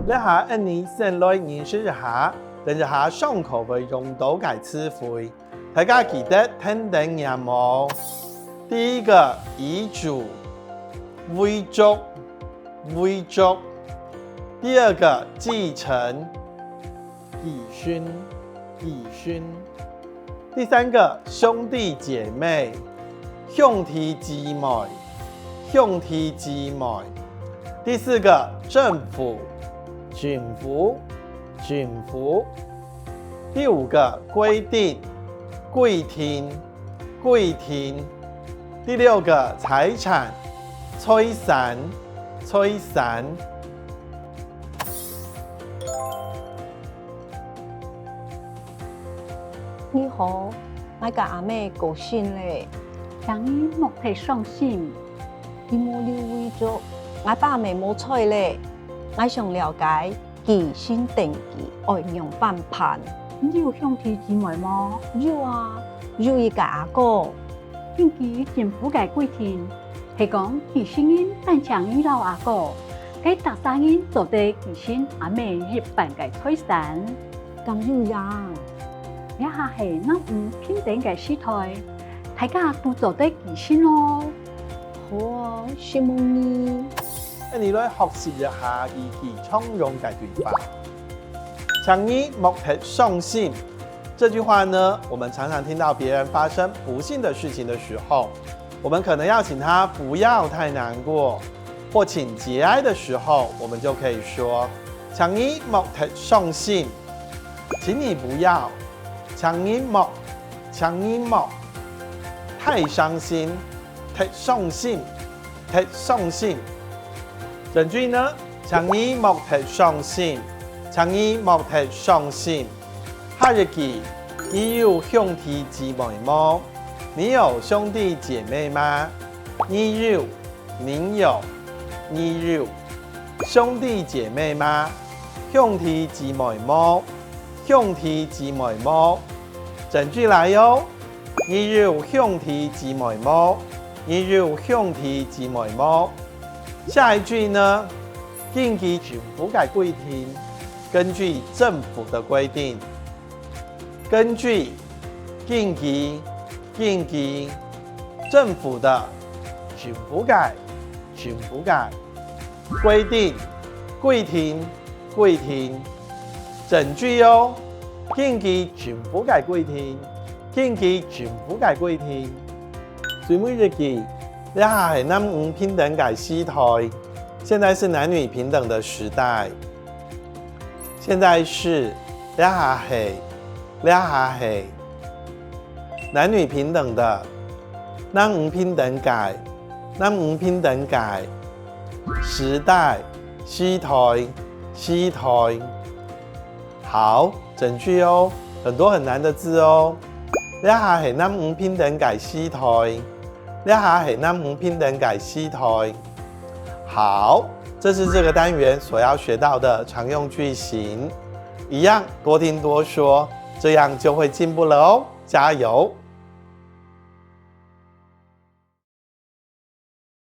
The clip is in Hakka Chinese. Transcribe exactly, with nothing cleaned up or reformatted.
這下𠊎俚先來認識一下，等一下上課會用到个詞彙，大家記得跈等唸哦。第一個，遺囑，遺囑，遺囑。第二個，繼承，繼承，繼承。第三個，兄弟姐妹，兄弟姊妹，兄弟姊妹。第四個，政府，政府，政府。第五個，規定，規定，規定。第六個，財產，財產，財產。你好，𠊎个阿姆過身咧，請你莫忒傷心。佢無留遺囑，𠊎爸姆無在咧。𠊎想了解繼承登記愛仰般辦。你有兄弟姊妹無？有啊，有一個阿哥。 根據政府个規定，係講繼承人單淨你摎阿哥，該逐儕人做得繼承阿姆一半个財產。敢有影？這下係男女平等个時代，大家都做得繼承哦。好啊，承蒙你。𠊎俚來學習一下一句常用个對話。請你莫忒傷心。 這句話呢，我們常常聽到別人發生不幸的事情的時候，我們可能要請他不要太難過，或請節哀的時候，我們就可以說：「請你莫忒傷心。」請你不要，請你莫，請你莫，太傷心，忒傷心，忒傷心。整句呢，請你莫忒傷心，請你莫忒傷心。 下一句，你有兄弟姊妹無？你有兄弟姐妹嗎？你有，你有，你有。兄弟姐妹嗎？兄弟姊妹無？兄弟姊妹無？整句來哦！你有兄弟姊妹無？你有兄弟姊妹無？下一句呢？根據政府个規定，根據政府的規定。 根據，根據，根據，政府的，政府个，政府个，規定，規定，規定，整句哦，根據政府个規定，根據政府个規定。最尾一句，這下係男女平等个時代，現在是男女平等的時代。 現在是，這下係，這下係。男女平等的，男女平等个，男女平等个。時代，時代，時代。好，整句哦，很多很難的字哦。這下係男女平等个時代，這下係男女平等个時代。 好，這是這個單元所要學到的常用句型，一樣多聽多說，這樣就會進步了哦，加油！